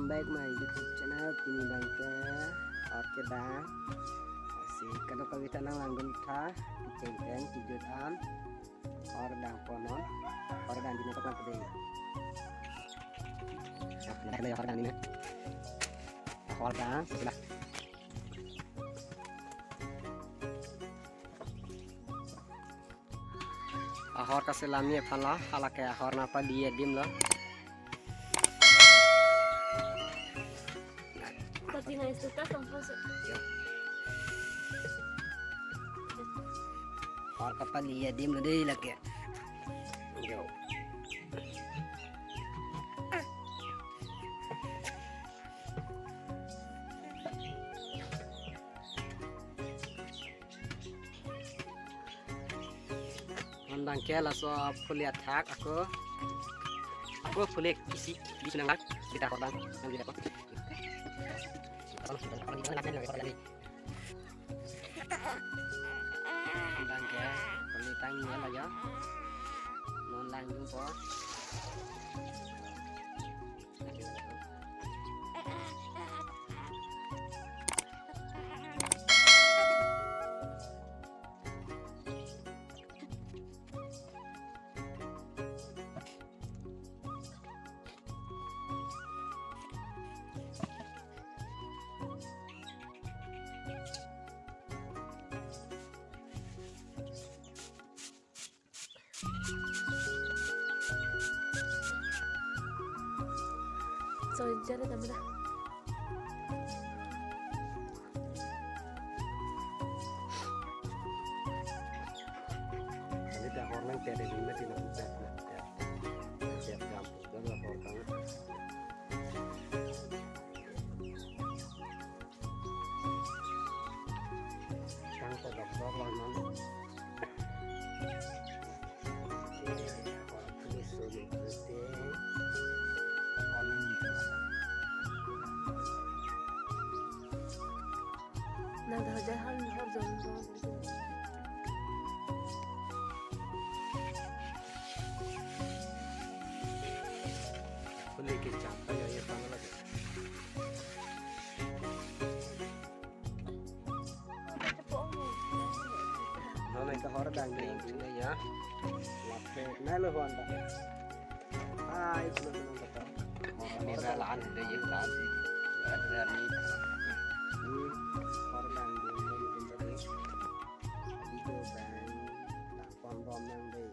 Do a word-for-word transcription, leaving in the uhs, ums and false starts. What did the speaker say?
Back my YouTube channel, pini abangke ahor kedang. Lasi kadokave ta nanglangdun tha, kechengpeng kejut an. Ahor dang ponon, ahor dang dina tak lang kedai. Nah, kedai ahor dang dina. Ahor dang, sudah. Ahor kaselam ni aphan lo, hala ke ahor nangpali adim lo. Ahor kapali adim lo dei lake. Yo. Abangke laso phuli athak ako. Ako phuli isi di sunang lak kita korban nang kita apa? Abangke phuli tang ni lagi. Non lang jumpo. So, jare damra. Kali ta ahor nangpet dei, mati nangpet na. Siap jam, jam ahor tang. Tang ta dokdok lo non. Oke, ahor tulis sulit pute. Nang dah jai hal ni hal jom jom. Phuli kechap ta ya ya tang lagi. Nang nang ke ahor dang dei ya. Lape nai lo hon ta. Ai, belum belum kata. Ini dah lahan dei ya lahan sih. Ada ni. Hmm. Ahor dang dei ya. Video bang. Dang pon bom nang dei.